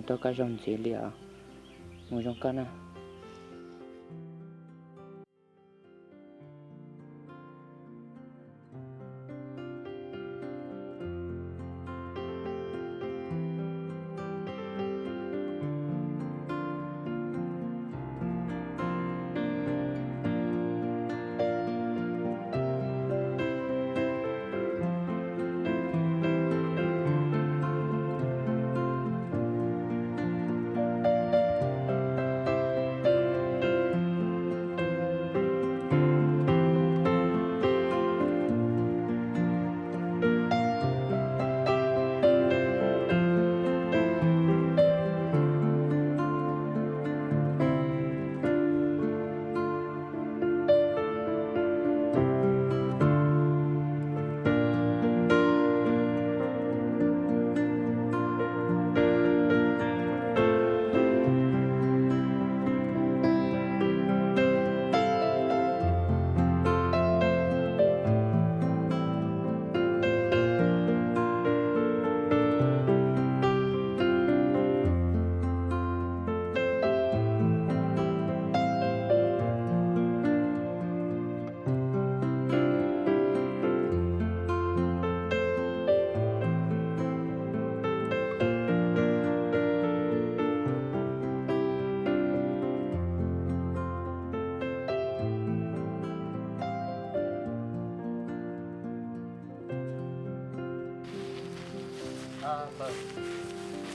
Mus rau koj zoo ntxiv li os. Mus zoo koj na.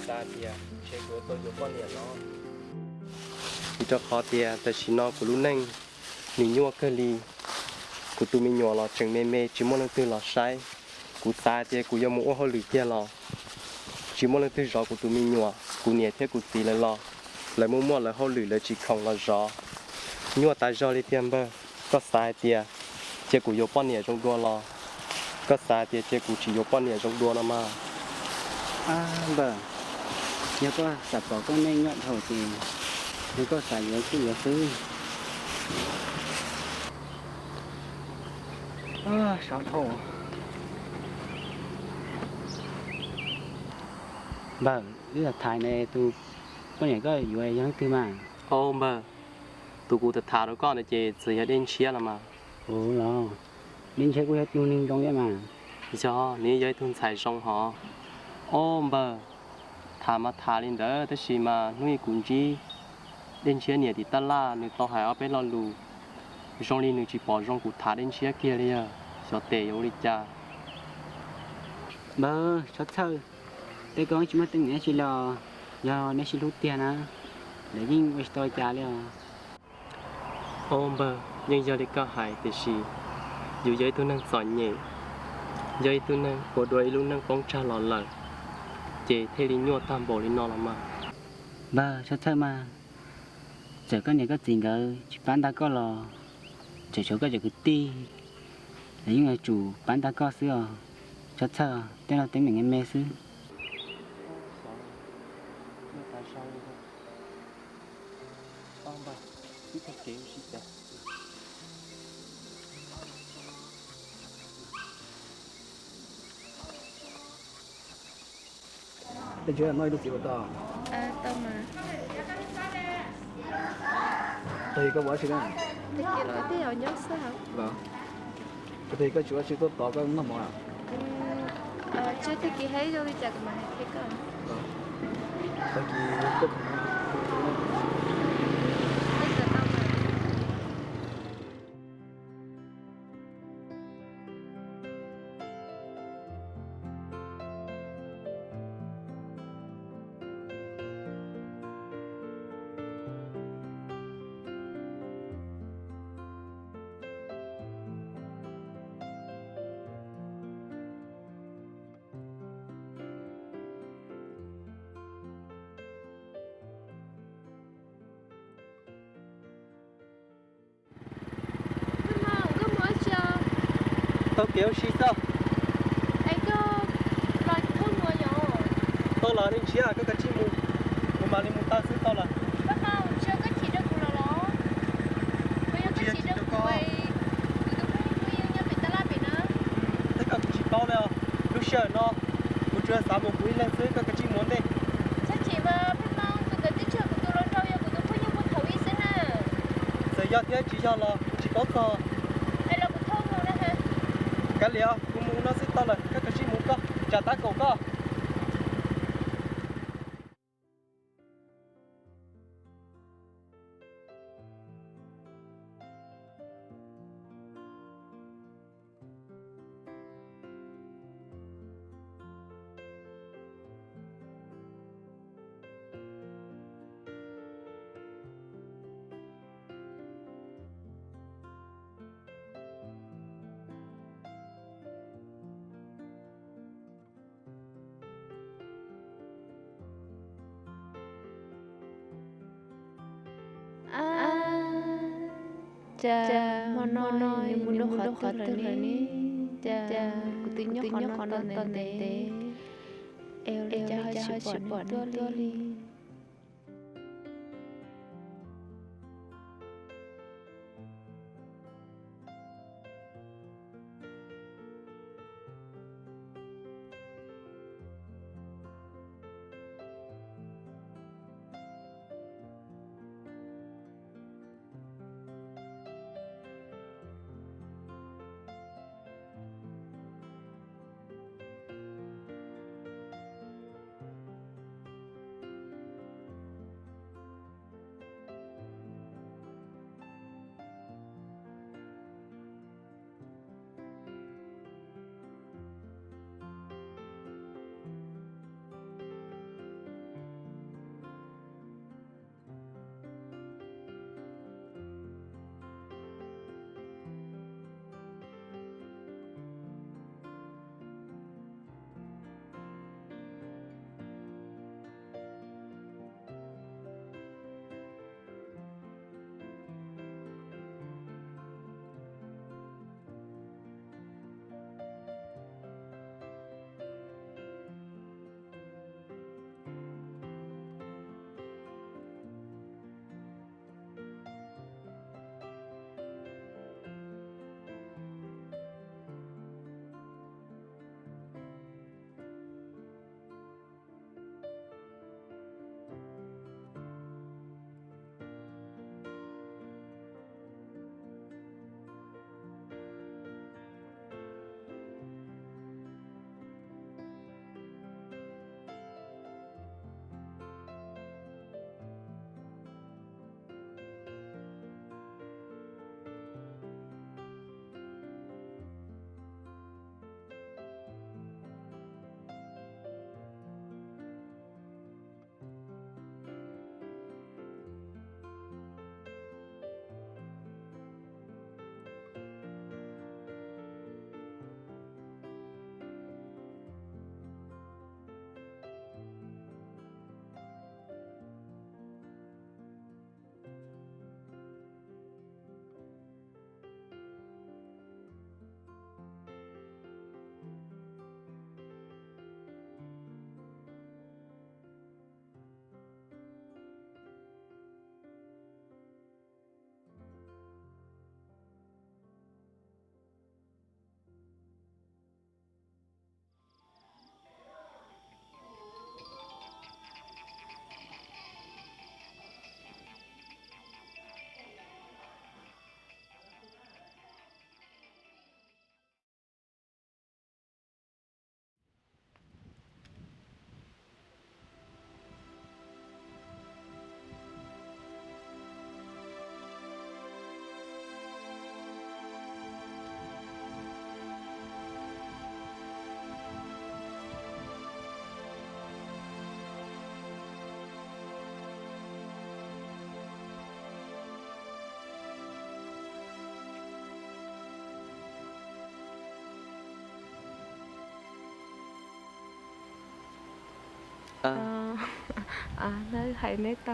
Xav tias ntshe kuv yuav tau yuav poj niam los, vim rau qhov tias tam sim no kuv lub neej nws nyuaj kawg li. Kuv tus me nyuam los tseem me me tsis muaj leej twg los saib. Kuv xav tias kuv yuav mus ua hauj lwm kiag los tsis muaj leej twg zov kuv tus me nyuam. Kuv niam thiab kuv txiv lawv los, lawv muaj muaj lawv hauj lwm lawv tsis khoom los zov. Nyuaj tas zog li tiag npawg. Koj xav hais tias cia kuv yuav poj niam zoo dua los koj xav tias cia kuv tsis yuav poj niam zoo dua no mas? Npawg, yog koj xav pom koj neej nyuaj dhau ces yog koj xav yuav kuj yuav xwb. Sov dhau. Npawg, wb tham tham ne, tus poj niam koj yuav yog leej twg mas? Au npawg, tus kuv tham tham rau koj ntawd ces txawm yog Dej Ntshiab los mas. Ua los, Dej Ntshiab kuj yog ib tug neeg zoo thiab mas. Yog, nws yog ib tug ntxhais zoo hos. Au npawg, tham mas tham li ntawd tab sis mas hnub ib kuv ntsib Dej Ntshiab niam tim tab laj nws tau hais ob peb lo lus zoo li nws tsis pom zoo kuv tham Dej Ntshiab kiag li. Xyov tes yuav ua li cas. Npawg, txhob txhawj, tej ko tsis muaj teeb meem dab tsi li os, yog neb sib hlub tiag na, lawv yeej ua tsis tau li cas li os. Au npawg, yeej yog li koj hais tiam sis yus yog ib tug neeg txom nyem, yog ib tug neeg ua dua ib lub neej poob tsag los lawm, ces thiaj li nyuaj tag npaum li no los mas. Npawg, txhob txhawj mas, txawm koj niam koj txiv nkawd tsis pab ntag koj los, txawm tshuav koj cov kwv tij, lawv yeej yuav tsum pab ntag koj xwb os. Txhob txhawj, tej no teeb meem me me xwb. Dej Ntshiab, noj ib lub txiv puas tau? Tag kis koj ua dab tsi na? Tag kis los tib yam nyob xwb. Los, tag kis koj tsis ua dab tsi tuaj tos koj noj mov a? Tsis, tag kis hais zoo li cas kuv mam hais qhia koj. Tag kis koj Tau kev ua si xwb. Tau los Dej Ntshiab, koj kav tsij mus, kuv mam li mus tau xwb, tau los. Kuv tsis yog txiv rau koj. Thiab koj kuv tsis paub li os. Lub sij hawm no kuv tsuas xav mus kuv ib leeg xwb, koj kav tsij mus ua ntej. Yog thiab tsis yog los kuv tsis paub txog. Kav liam, kuv mus no xwb tau lawm, koj kav tsij mus koj, tsam tab kaum koj. Ab, cas hmo no nws mus rau qhov twg lawm ne? Cas kuv twb nyob qhov no tau ntev ntev, es ua li cas ho tsis pom nws tuaj li?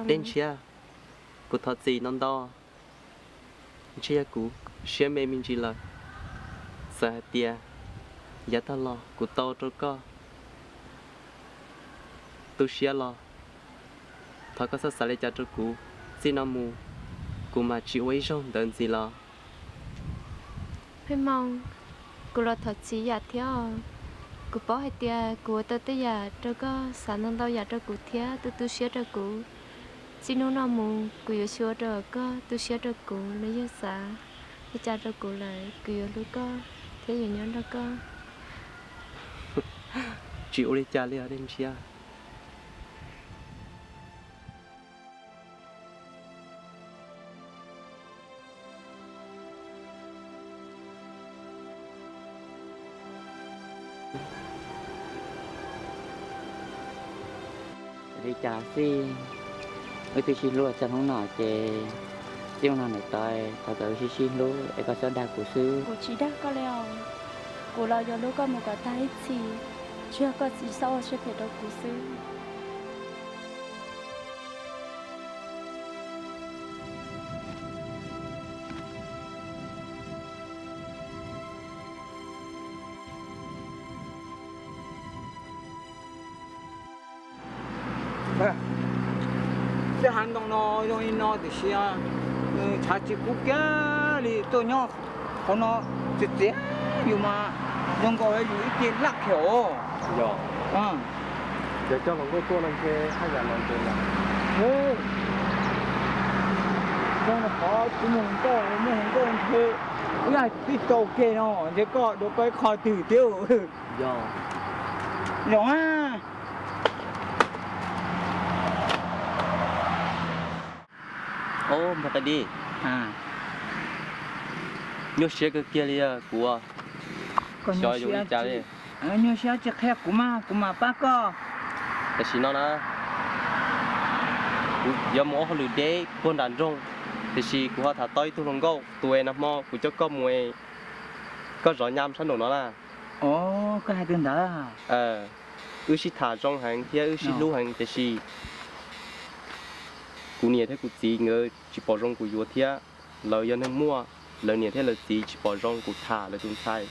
Dej ntshiab, kuv thov txim ntau ntau. Ntshe yog kuv siab me me ntsis lawm. Txawm hais tias yav tag los kuv tau rau koj tu siab los, thov koj txhob xav li cas rau kuv. Txij no mus kuv mam tsis ua ib zaug ntawd ntxiv los. Pheej Hmoo, kuv los thov txim yam thiab os. Kuv paub hais tias kuv ua tau tej yam rau koj, xav ntau ntau yam rau kuv thiab tu tu siab rau kuv. Txij hnub no mus kuv yuav xyuas rau koj, tu siab rau kuv, los yog xav li cas rau kuv lawm, kuv yuav hlub koj thiab yuav nyob nrog koj. Tsis ua li cas li os dej ntshiab. Li cas xij, wb twb sib hlub txog hnub no ces, txij hnub no ntawm tod, thaum txawm wb sib sib hlub es koj txhob dag kuv xwb. Kuv tsis dag koj li os. Kuv los yuav hlub koj mus kom tag ib txhis, tsuas yog koj tsis txhob ua siab phem rau kuv xwb. Tej hav ntoo no zoo li no tiam sis tshav tsis kub kiag li, tuaj nyob qhov no txias txias yus mas zoo nkaus yus ib ce laj khiav os. Yog, yog coj hluas nkauj tuaj no ntshe haj yam los ntev lawm. Zoo qhov kuv mus hluas nkauj, mus hluas nkauj ntshe ib yam twb tau kiag no, ntshe koj dua koj ib qho twg thiab. Yog, yog a. Ob, npawg Qai Dib, nyuaj siab kawg kiag li kuv. Xyov yuav ua li cas li. Nyuaj siab tsis qhia kuv mas kuv mam pab koj. Tam sim no na, kuv yuav mus ua hauj lwm deb puag nram nroog, tiam sis kuv ho tham tau ib tug hluas nkauj tus es nag hmo kuv coj koj mus es koj zov nyam sab nraum no na. Os, koj hais tus ntawd. Wb sib tham zoo heev thiab wb sib hlub heev tiam sis kuv niam thiab kuv txiv nkawd tsis pom zoo kuv yuav thiab. Lawv yog neeg muaj, lawv niam thiab lawv txiv tsis pom zoo kuv tham lawv tus ntxhais,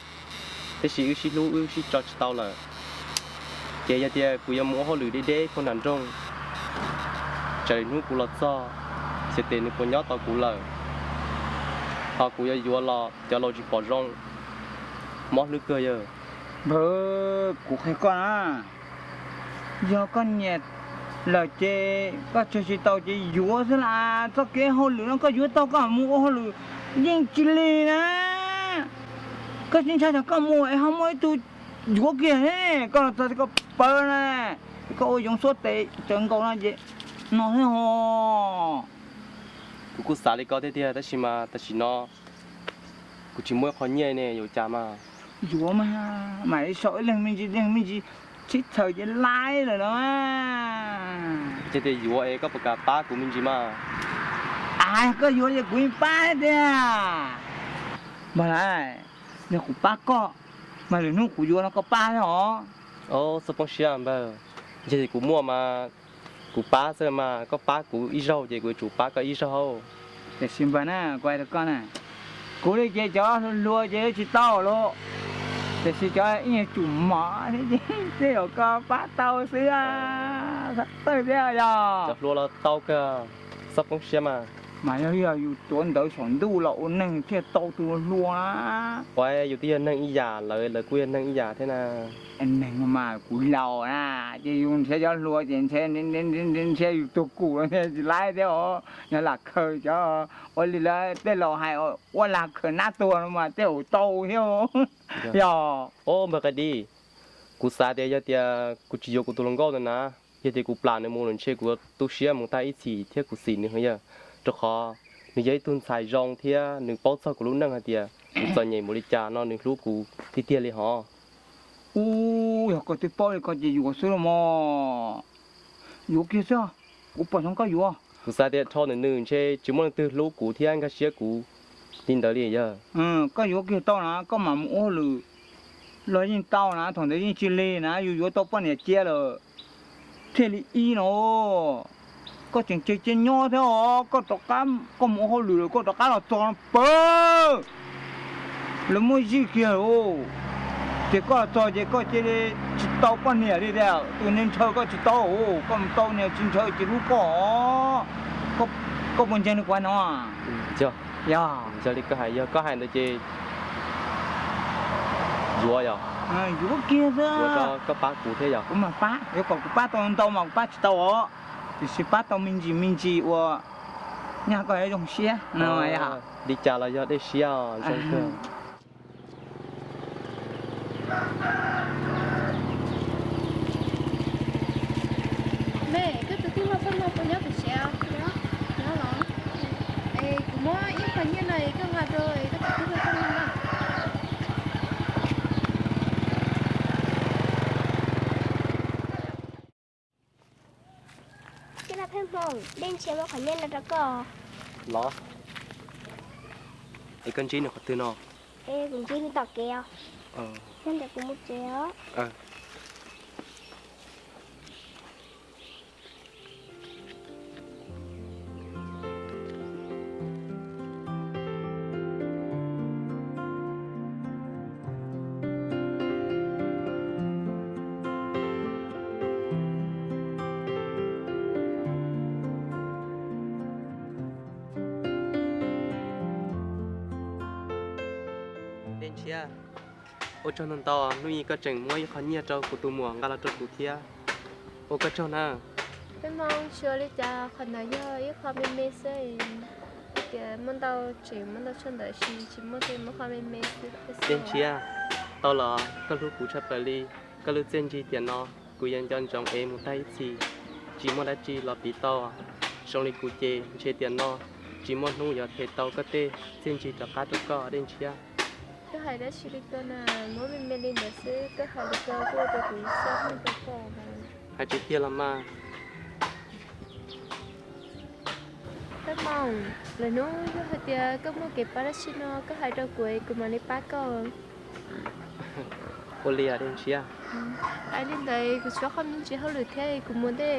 tiam sis wb sib hlub wb sib tso tsis tau lawm. Ces yog tias kuv yuav mus ua hauj lwm deb deb puag nram nroog, tsam hnub kuv los txog, xyov tes nws puas nyob tau kuv lawm, ho kuv yuav yuav los cov laus tsis pom zoo, mob hlwb kawg yawg. Npawg, kuv qhia koj na, yog koj nyiam lawm ces koj tseg tsis tau ces yuav xwb las. Txoj kev hauj lwm no koj yuav tau koj mus ua hauj lwm yeej tsis lig na. Koj tsis ntshai tsam koj mus es ho muaj ib tug yuav kiag ne, koj los txog koj pawv na, koj ua yoov xuab tes tsawv nkaus no ces no thiab ho. Kuv kuj xav li koj thiab tiag tab sis mas tam sim no kuv tsis muaj ib qho nyiaj ne, yuav cas mas. Yuav mas, mam li sau ib leeg me ntsis leeg me ntsis sib txhawm ces laib lawm no. Ces tias yuav es koj puas kam pab kuv me ntsis mas? As, koj yuav ces kuv yeej pab tiag. Npawg, yog kuv pab koj mas lwm hnub kuv yuav no koj pab thiab os. Txhob poob siab npawg, yog tias kuv muaj mas kuv pab xwb mas, koj pab kuv ib zaug ces kuv yuav tsum pab koj ib zaug. Tiam sis npawg na, kuv hais rau koj na, kuv li ces cov hluas hluas ces tsis tau los, tiam sis cov ib nyuag tsum mov thiab ces tej zaum koj pab tau xwb. Txhob txhawj thiab yog. Cov hluas los tau kawg, txhob poob siab mas. Mas yog yus tuav ntawv saum ntuj los ua neeg thiaj tau tus hluas na. Ua yus twb yog neeg ib yam, lawv lawv kuj yog neeg ib yam thiab na. Neeg mas kuv laus na, ces yus nrhiav cov hluas ces nrhiav yus tuag kum los tsis laib thiab os. Yog lam khaws cov, ua li lawv tej laus hais, ua lam khaws nab tuag no mas tej zaum tau thiab. Yog. Ob, npawg Qai Dib, kuv xav tias yog tias kuv tsis yuav kuv tus hluas nkauj ntawd na, yog tias kuv plam nws mus los ntshe kuv tu siab mus tag ib txhis thiab kuv xim nws heev yawg, rau qhov nws yog ib tug ntxhais zoo thiab nws paub txog kuv lub neej hais tias kuv txom nyem npaum li cas no nws hlub kuv tiag tiag li hos. Ub, yog koj twb paub li ko ces yuav xwb los mas. Yuav kiag xwb, kuv pom zoo koj yuav. Kuv xav tias dhau ntawm nws ntshe tsis muaj leej twg hlub kuv thiab nkag siab kuv li ntawd li yawg. Koj yuav kiag tau na, koj mam mus ua hauj lwm los yeej tau na, thaum ntawd yeej tsis lig na, yus yuav tau poj niam cia lawm thiaj li ib no. Koj tseem tseg cia nyob thiab os, koj rov qab koj mus ua hauj lwm lawm koj rov qab los txog no pawg, lawv muab zij kiag lawm. Ces koj los txog ces koj cia li tsis tau poj niam li tiag, tus neeg ntshaw koj tsis tau, koj mus tau niag tsis ntshaw ces hlub koj. Koj puas ntseeg li kuv hais no? Yog, yog li koj hais, yog koj hais ntawd ces yuav yog. Yuav kiag xwb. Yuav rau koj pab kuv thiab yog. Kuv mam pab, yuav kom kuv pab tau ntau mas kuv pab tsis tau os. Tiam sis pab tau me ntsis me ntsis uas nyaj koj yuav zoo siab no. Li cas los yog dej siab os, zoo kawg. Me, koj tus tij laug Pheej Hmoo puas nyob pem tsev? Nyob los. Es kuv muab ib qho nyiaj no es koj nqa rau es koj tus tij laug Pheej Hmoo na. Tij laug Pheej Hmoo, Dej Ntshiab muab qhov nyiaj no rau koj. Los, es koj ntsib nws qhov twg no? Es kuv ntsib nws tom kev os. Yog ntawd kuv mus tsev os. Dej Ntshiab, ua tsaug ntau ntau, hnub i koj tseem muab ib qho nyiaj rau kuv tus muam nqa los rau kuv thiab. Ua koj tsaug na. Peb Hmoo, tsis ua li cas, qhov ntawd yog ib qho me me xwb. Tias muaj ntau tseem muaj ntau tshuaj ntawd, tsis tsis muaj, muaj qho me me xwb. Dej Ntshiab, tau los koj hlub kuv tshaj plaws li. Koj lub txiaj ntsig tiam no kuv yuav nco ntsoov es mus tag ib txhis. Tsis muaj dab tsi los piv tau. Zoo li kuv ces ntshe tiam no tsis muaj hnub yuav them tau koj tej txiaj ntsig rov qab rau koj, Dej Ntshiab. Koj hais dab tsi li ko na, muab me me li ntawd xwb, koj hais li ko kuj ua rau kuv xav hlub rau koj. Hais tiag tiag los mas. Peb Hmoo, lwm hnub yog hais tias koj muaj kev pab dab tsi no koj hais rau kuv es kuv mam li pab koj. Ua li os Dej Ntshiab. Hais li ntawd kuv tsis muaj qhov me ntsis hauj lwm thiab, kuv mus ntej,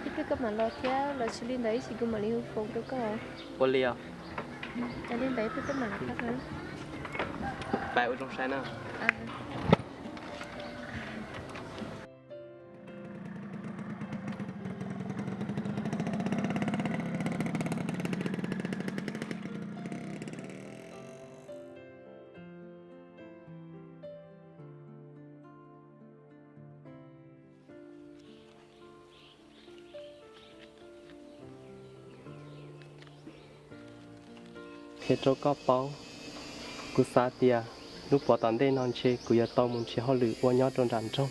ib pliag koj mam los thiab los tsis li ntawd ib pliag kuv mam li hu foos rau koj. Ua li os. Hais li ntawd ib pliag koj mam los. Pais ua zoo sai na. Qhia rau koj paub, kuv xav tias lub pov tom ntej no ntshe kuv yuav tau mus nrhiav hauj lwm ua nyob rau nram nroog.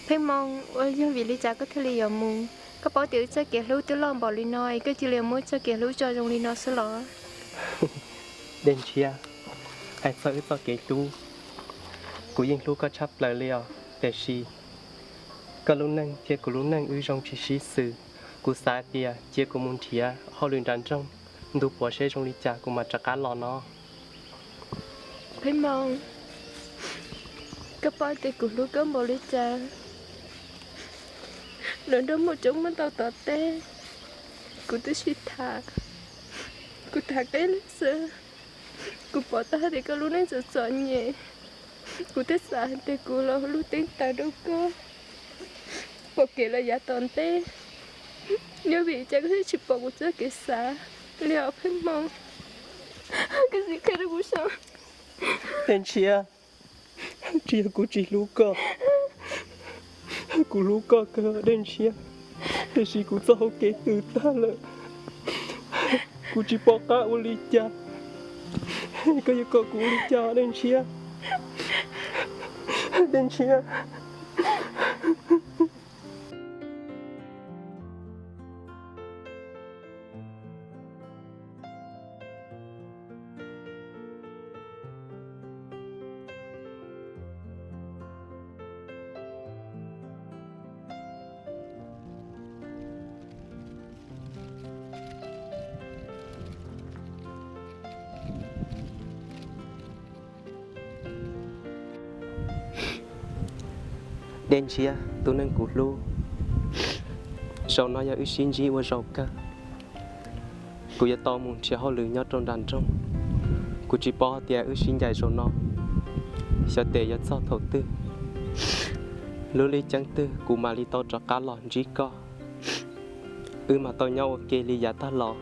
Pheej Hmoo, ua yog vim li cas koj thiaj li yuav mus? Koj paub tias wb txoj kev hlub twb loj npaum li no es koj cia li muab txoj kev hlub tso zoo li no xwb los? Dej Ntshiab, hais txog wb txoj kev hlub, kuv yeej hlub koj tshaj plaws li os, tiam sis koj lub neej thiab kuv lub neej wb zoo tsis sib xws. Kuv xav tias cia kuv mus nrhiav hauj lwm nram nroog ntu puav seb zoo li cas kuv mam rov qab los no. Pheej Hmoo, koj paub tias kuv hlub koj npaum li cas. Lub nroog muaj tsob muaj ntau tom teb, kuv twb tsis tham, kuv tham qib li xwb. Kuv pom tau hais tias koj lub neej txom txom nyem, kuv thiaj xav hais tias kuv los lub teeb taws rau koj pom kev lawm yav tom ntej. Yog vim li cas koj thiaj tsis pom kuv txoj kev xav li os Pheej Hmoo? Koj sim qhia rau kuv saib. Dej Ntshiab, tsis yog kuv tsis hlub koj, kuv hlub koj kawg Dej Ntshiab, tiam sis kuv txoj hau kev tws tag lawm, kuv tsis pom qab ua li cas. Koj yuav kom kuv ua li cas Dej Ntshiab? Dej Ntshiab. Dej Ntshiab, tus neeg kuv hlub, zaum no yog wb sib ntsib ua zaum kawg. Kuv yuav tau mus nrhiav hauj lwm nyob rau nram nroog. Kuv tsis paub tias wb sib ncaim zaum no, xyov tes yuav txog thaum twg. Lub lij ceeb twg kuv mam li tau rov qab los ntsib koj, wb mam tau nyob ua ke li yav tag los.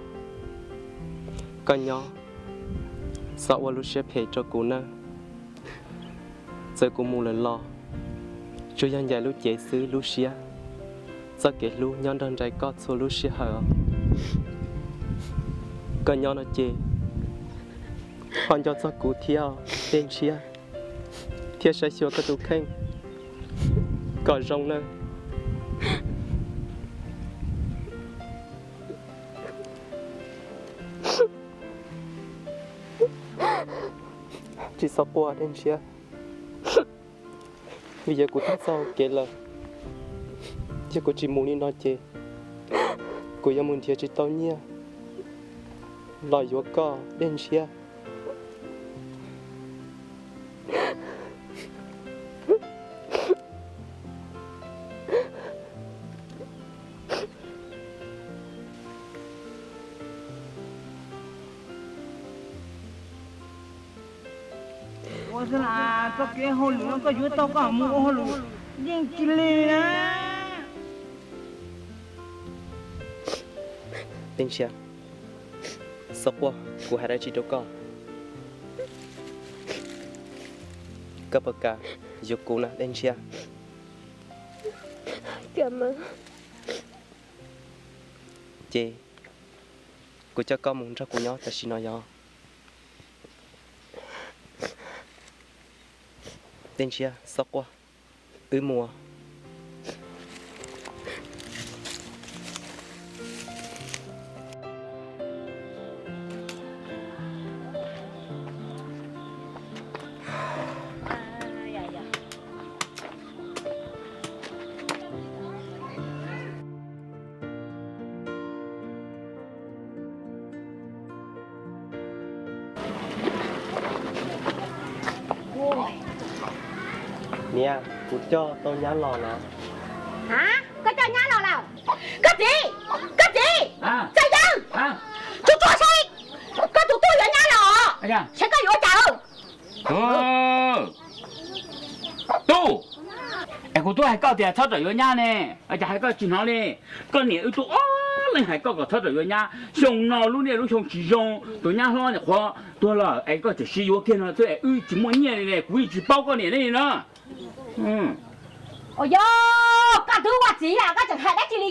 Koj nyob, txhob ua lub siab phem rau kuv nawb. Txawm kuv mus lawm los, tsuas yog ncaim lub cev xwb lub siab. Txoj kev hlub nyob nrog nraim koj txhua lub sij hawm. Koj nyob no ces ho nco txog kuv thiab, Dej Ntshiab, thiab saib xyuas koj tus kheej kom zoo nawb. Tsis txhob quaj, Dej Ntshiab. Vim yog kuv twb txoj kev lawm, yog kuv tsis mus li no ces kuv yuav mus nrhiav tsis tau nyiaj los yuav koj, Dej Ntshiab. Ua xwb las, txoj kev hauj lwm no koj yuav tau koj mus ua hauj lwm yeej tsis lig na. Dej Ntshiab, txhob quaj, kuv hais dab tsi rau koj. Koj puas kam yuav kuv na, Dej Ntshiab? Ces kuv coj koj mus nrog kuv nyob tam sim no yog. Dej Ntshiab, txhob quaj, wb mus. Niam, kuv coj tau nyab los lawm. Hab, koj coj nyab los lawm? Koj txiv, koj txiv, Txawj Yawg, tsuag tsuag seb koj tus tub yuav nyab los, seb koj yuav ua cas. Tub, es kuv twb hais koj tias txhob rawm yuav nyab ne, cas hais koj tsis hnov li? Koj niam wb tub ob leeg hais koj kom txhob rawm yuav nyab. Xyoo no lub niaj lub xyoo tsis zoo, tus nyab hlob nim qhuav tuag lawm es koj tseem siv yuav kiag no xwb es wb tsis muaj nyiaj li ne, kuv yeej tsis paub koj niam ne li na. Yog koj twb ua txiv lawm koj tseem hais dab tsi li?